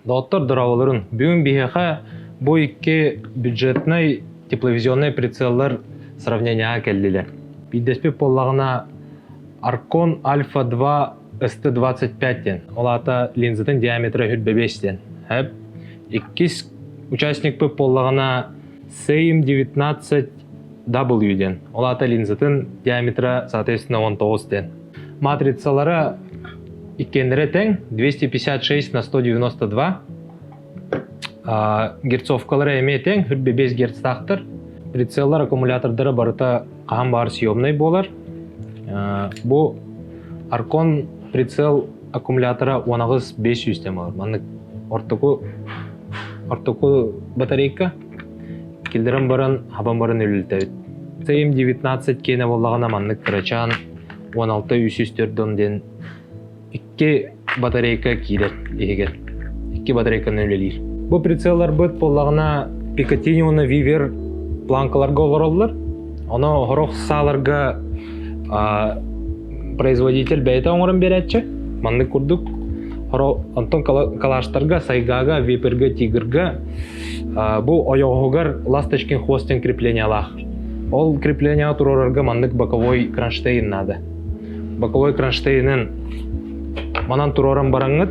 Доҕоттор дорооболорун! Бүгүн биһиэхэ бу икки бюджетнай тепловизионнай прицеллар сравнениеҕа кэллилэр. Биирдэспит буоллаҕына Аркон Альфа-2 СТ-25 диэн, ол аата линзатын диаметра 105 диэн. Иккис участникпыт буоллаҕына Сейм 19 W диэн, ол аата линзатын диаметра соответственно 19 диэн. Матрицалара иккиэннэрэ тэҥ 256 на 192. Герцовкалара эмиэ тэҥ, 45 герцтаахтар. Прицеллар аккумулятордара барыта хаһан баар съемнай буолар. Бу Аркон прицел аккумулятора 18 500 тем болар. Маннык ортоку ортоку батарейка киллэрэн баран хабан баран үлүлтэбит. ЦМ-19 киэнэ буоллаҕына маннык кырачаан 16 304 диэн икки батарейка киирэр иһигэр. Икки батарейканы үлэлиир. Бу прицелларбыт буоллаҕына Picatinny уонна Viver планкаларга олороллор. Оно хорох сааларга производитель бэйэтэ оҥорон биэрээччи. Маннык курдук онтон калаштарга, сайгага, виперга, тигрга бу ойоҕоһугар ласточкин хвостин креплениялаах. Ол креплениеҕа туруорарга маннык боковой кронштейн наада. Боковой кронштейнин манан туруоран бараҥҥыт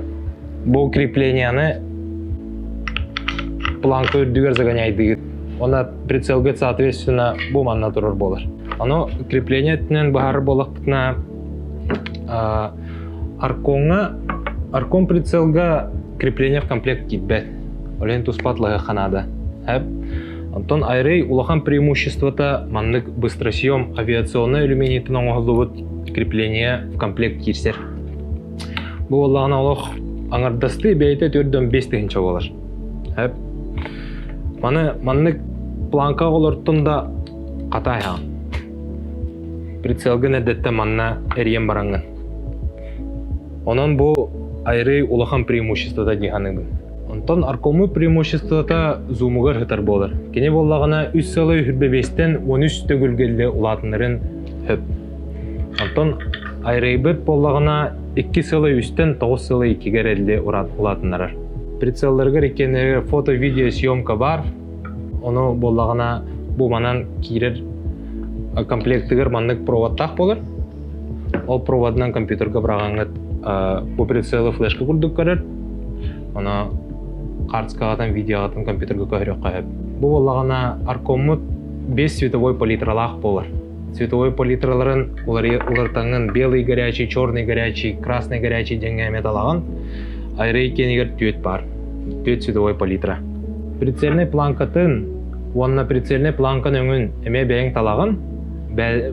бу креплениены планка үрдүгэр загоняйдыгыт. Она прицелга соответственно бу манна турар буолар. Ону крепление өттүнэн быһаарар буоллахпытына Аркоҥҥа Аркон прицелга крепление в комплект киирбэт. Ол иһин туспа атлаһыахха наада. Онтон Айрей улахан преимуществота маннык быстросъем авиационнай алюминийтан оҥоһуллубут крепление в комплект киирсэр. Бу буоллаҕына олох аҥардастыы бэйэтэ 4-5 тыһыынча буолар. Маны маннык планка оҕолортон да хатаайаҕын. Прицелгын эрдэттэн манна эрийэн бараҥҥын. Онон бу Айрей улахан преимуществота дии саныыбын. Онтон Аркому преимуществота зумугар сытар буолар. Кини буоллаҕына үс сылы үрбэ биэстэн 13 төгүлгэллэ улаатыннарын сөп. Онтон Айрейбыт буоллаҕына икки сылы үстэн тоҕус сылы иккигэр элли улаатыннарар. Прицелларыгар иккиэннэригэр фото-видео съемка баар. Ону буоллаҕына бу манан киирэр комплектыгар маннык проводтаах буолар. Ол проводынан компьютерга быраҕаҥҥыт бу прицелы флешка курдук көрөр. Ону хартскаҕытан, видеоҕытын компьютерга көһөрүөххэ сөп. Бу буоллаҕына Аркоммут без световой палитралаах буолар. Световой палитраларын уларытаҥҥын белый горячий, черный горячий, красный горячий диэҥҥэ эмиэ талаҕын. Айрей киэнигэр түөт баар. Түөт световой палитра. Прицельнай планкатын уонна прицельнай планкан өҥүн эмиэ бэйэҥ талаҕын.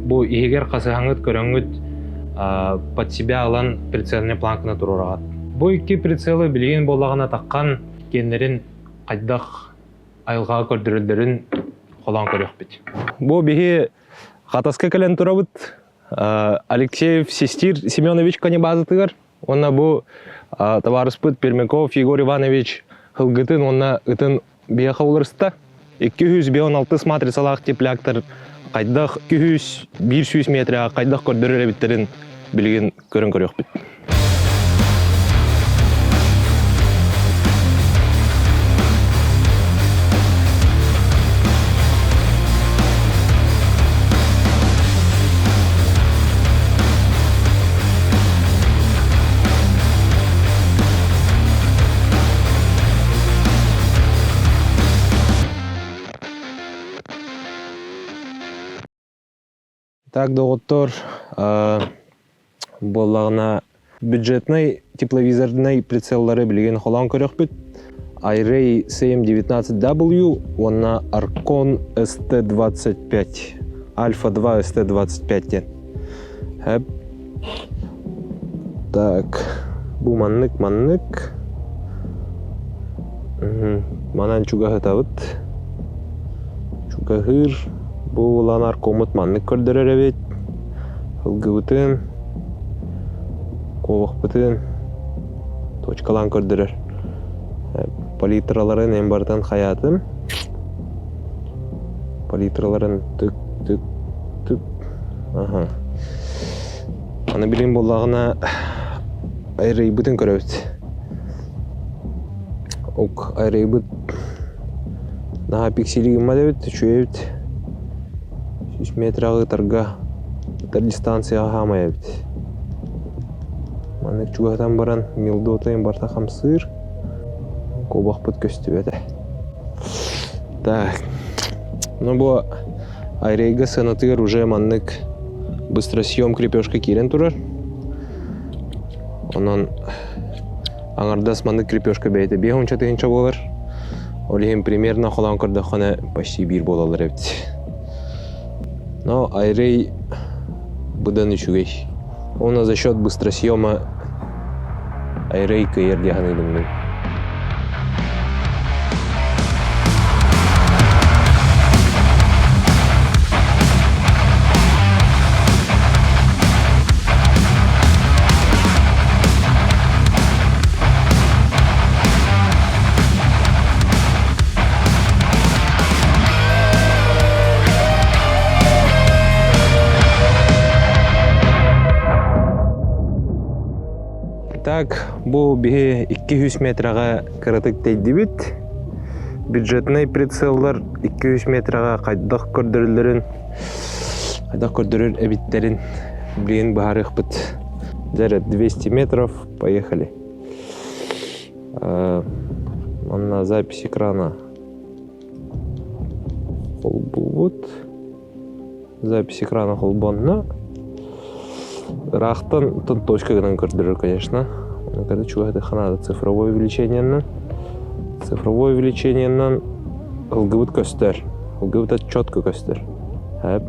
Бу иһигэр хасыһаҥҥыт көрөҥҥүт под себя ылан прицельнай планканы туруораҕыт. Бу икки прицелы билигин буоллаҕына таххан киэннэрин хайдах айылҕаҕа көрдөрөллөрүн холоон көрүөхпүт. Бу биһи Хатаска кэлэн турабыт. Алексеев Систир Семенович конебазатыгар уонна бу табаарыспыт Пермяков Егор Иванович һылгытын уонна ытын биһиэхэ уларыста. 256 матрицалаах тепляктар хайдах 200 метрэ хайдах көрдөрөр эбиттэрин билигин көрөн көрүөхпүт. Так, доҕоттор, буоллаҕына бюджетнай тепловизорнай прицеллары билигин холоон көрүөхпүт. iRay CM19W уонна Arcon ST25, Alpha 2 ST25 диэн. Так, бу маннык, маннык. Манан чугаһытабыт. Чугаһыыр. Бу улаан аркоммут маннык көрдөрөр эбит. Ылгыбытын, куобахпытын точкалаан көрдөрөр. Палитраларын эн барытын хайаатым. Палитраларын түк түк түк. Аха. Аны билин буоллаҕына айрыйбытын көрөбүт. Ок арыйбыт наһаа пиксели гыммат эбит, үчүгэй эбит. 100 метраҕа ытарга ытар дистанцияҕа хаамай эбит. Маннык чугаһатан баран милдотайын барыта хамсыыр. Куобахпыт көстүбэтэ. Так. Ну бу Айрейга сыанатыгар уже маннык быстросъем крепежка киирэн турар. Онон аҥардас маннык крепежка бэйэтэ 50 тыһыынча буолар. Ол иһин примерно холоон көрдөххүнэ почти биир буолаллар эбит. Но Айрей быдан үчүгэй. Уонна за счет быстросъема Айрей кыайар дии саныыбын мин. Так, бу биһи 200 метраҕа кыратык тэйдибит. Бюджетнай прицеллар 200 метраҕа хайдах көрдөрүллэрин, хайдах көрдөрөр эбиттэрин билигин быһаарыахпыт. Дьэ, 200 метров, поехали. Манна запись экрана холбуубут. Запись экрана холбонно. Ыраахтан тон точка гынан көрдөрөр, конечно. Когда чугаһатыхха наада цифровое увеличениеннан. Цифровое увеличениеннан ылгыбыт көстөр. Ылгыбыт четко көстөр. Хэп.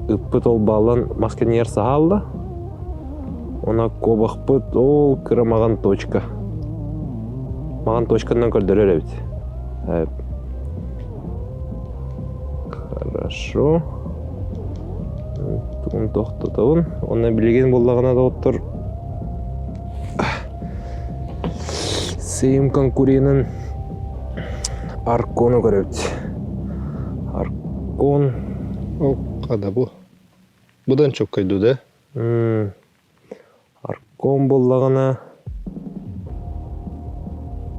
Ыппыт ол баллан масканьер саһаалла. Она куобахпыт ол кыра маҕан точка. Маҕан точканан көрдөрөр эбит. Хэп. Хорошо. Тугун тохтотобун. Онно билигин буллаҕына доҕоттор Сейм конкуренын Аркону көрөбүт. Аркон. Ол хада бу. Будан чоккайду да? Аркон буоллаҕына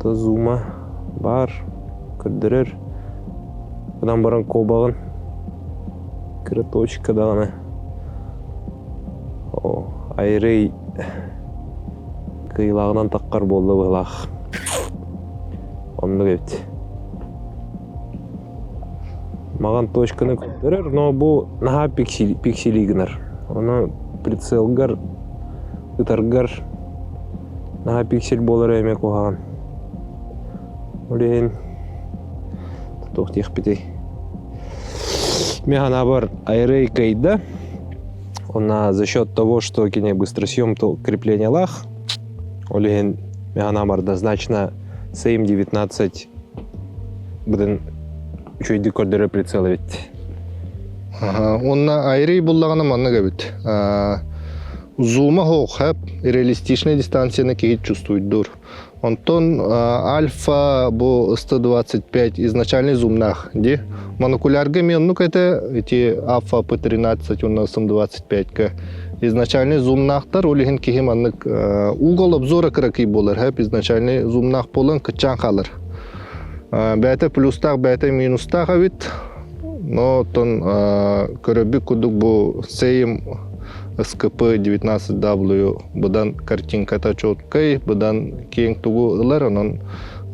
зума баар көрдөрөр. Одан баран куобаҕын кыра точка даҕаны о айрый кыйылааҕынан таххар буолла быһылаах. Оннук эбит. Маҕан точканы көрдөрөр, но бу наһаа пиксели гынар. Ону прицелгар ытаргар наһаа пиксель буолара эмиэ куһаҕан. Ол иһин туох диэхпитий? Мин санаабар Айрей кыайда. Она за счет того, что кини быстросъем креплениялаах, ол иһин мин санаабар однозначно Same 19 быдан үчүгэйдик көрдөрөр прицел эбит. Уонна Айрей буллаҕына маннык эбит. Зума хоох реалистичная дистанцияны киһи чувствуйдур. Онтон Альфа бу 125 изначальный зумнаах ди. Монокулярга мен оннук это эти Альфа P13 у нас 25-ка изначальный зумнаахтар ол иһин киһи маннык угол обзора кыракый буолар хэп изначальный зумнаах буолан кыччаан хаалар. Бэйэтэ плюстаах, бэйэтэ минустаах эбит. Но оттон көрөбүт курдук бу Same SKP 19W быдан картинката четкай, быдан киэҥ тугу ылар, онон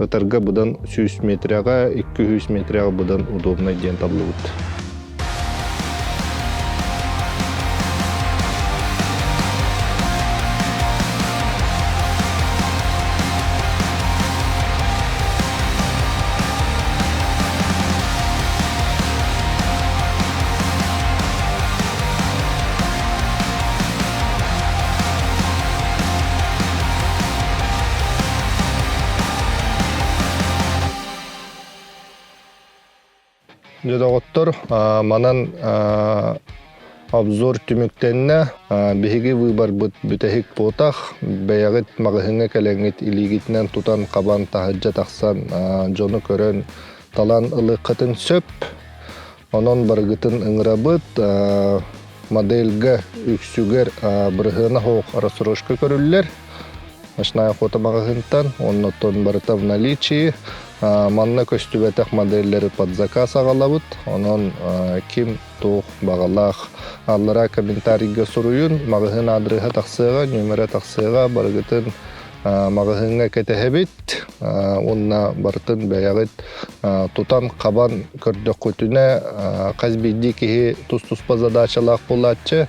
ытарга быдан 100 метряга, 200 метряга быдан удобный диэн таблыбыт. Дьэ, доҕоттор, манан обзор түмүктэннэ. Биһиги выборбыт бүтэһик буотах. Бэйэҕит маҕаһыыҥҥа кэлэҥҥит илиигитинэн тутан хабан таһырдьа тахсан дьону көрөн талан ылыаххытын сөп. Онон барыгытын ыҥырабыт. Модельга үксүгэр бырыһыана суох рассрочка көрүллэр. Ночная охота маҕаһыынтан, оннуттан барыта в наличии. Манна көстүбэтэх модельлэри под заказ аҕалабыт. Онон ким туох баҕалаах аллара комментарийга суруйун, маҕаһыын аадырыһа тахсыаҕа, нүөмэрэ тахсыаҕа, барыгытын маҕаһыыҥҥа кэтэһэбит уонна барытын бэйэҕит тутан-хабан көрдөххүтүнэ хас биирдии киһи тус-туспа задачалаах буолааччы.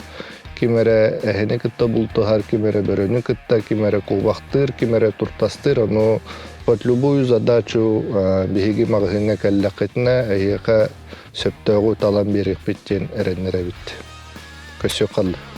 Ким эрэ эһэни кытта бултуһар, ким эрэ бөрөнү кытта, ким эрэ куобахтыыр, ким эрэ туртастыыр. Ону под любую задачу биһиги маҕаһыыҥҥа кэллэххитинэ эһиэхэ сөптөөҕү талан биэриэхпит диэн эрэннэрэбит. Көрсүөххэ.